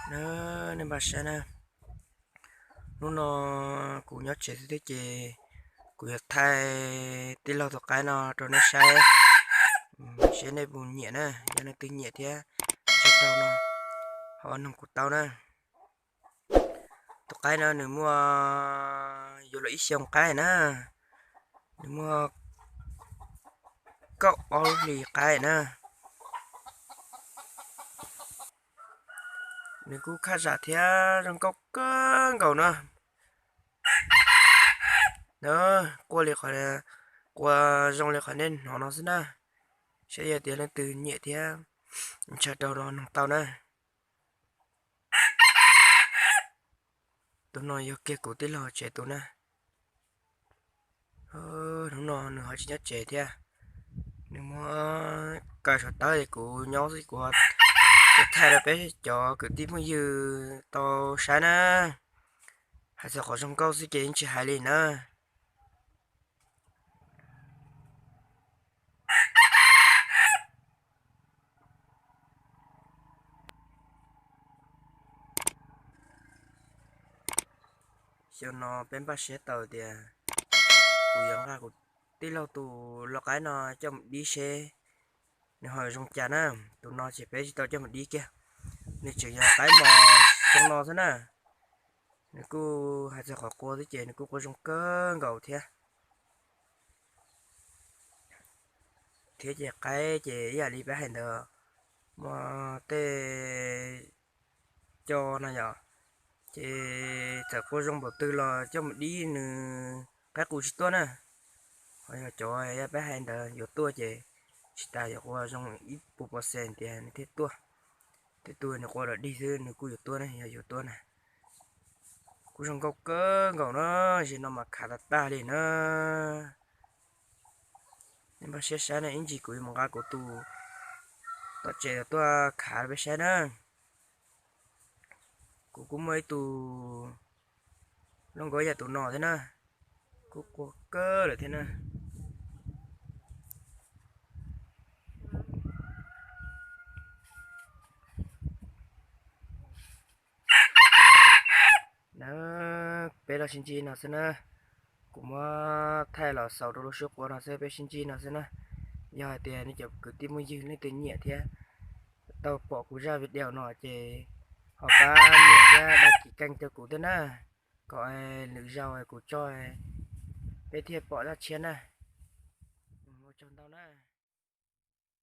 Na, nej npaj saib na, hnub no kuv nyob tsev xwb thiab ces kuv yuav thaij tij laug tus qaib no rau nej saib, saib nej puas nyiam na, yog leej twg nyiam thiab ntshaw raug no ho noog kuv tau na. Tus qaib no nws muaj yuav luag ib xyoos qaib na, nws muaj kaum ob lub hlis qaib na. Nws kuj khaj zam thiab zoo nkauj kawg nkaus na. Quaj li qhov, quaj zoo li qhov nej hnov no xwb na. Saib yog tias leej twg nyiam thiab ntshaw raug no noog tau na. Tus no yog kiag kuv tij laug tsev tus na. Hnub no nws ho tsis nyob tsev thiab, nws muab kaw saum tawb es kuv nyob xwb, kuv thaij rau peb cov kwv tij phooj ywg tau saib na. Hais txog qhov zoo nkauj xwb ces yeej tsis hais li na. Xyoo no peb npaj siab tau tias kuv yuav nqa kuv tij laug tus lau qaib no coj mus dib seb nws ho zoo cas na. Tus no ces peb tsis tau coj mus dib kiag, nws tseem yog qaib mos xyoo no xwb na. Nws kuj hais txog qhov qua xwb ces nws kuj qua zoo kawg nkaus thiab. Thiab ces qaib ces ib yam li peb hais ntawd, muaj tej co no yom, ces txawm qua zoo npaum twg los coj mus dib nws qaib qus tsis tuaj na. Ho yog cov yog peb hais ntawd yuav tuaj ces tsis tas yuav qua zoo ib puas percent tias nws thiaj tuaj. Tej tus nws qua los dig xwb nws kuj yuav tuaj ne, yog yuav tuaj na. Kuj zoo nkauj kawg nkaus na, zaum no mas khav tag tag li na. Nej npaj siab saib na, ib ntsis kuv yuav mus nqa kuv tus tom tsev tuaj khav rau peb saib na. Kuv kuj muaj ib tug looj nkaub yam tus no thiab na, kuj qua kawg lawm thiab na. Na, peb los sib ntsib no xwb na. Kuv muab thaij los xaus rau lub suab qua no xwb, peb sib ntsib no xwb na. Yog hais tias nej cov kwv tij phooj ywg leej twg nyiam thiab tau pom kuv zaj video no ces ho pab nias thiab đăng ký kênh rau kuv thiab na, kom lwm zaus kuv tso peb thiaj pom zaj tshiab na. Ua tsaug ntau na.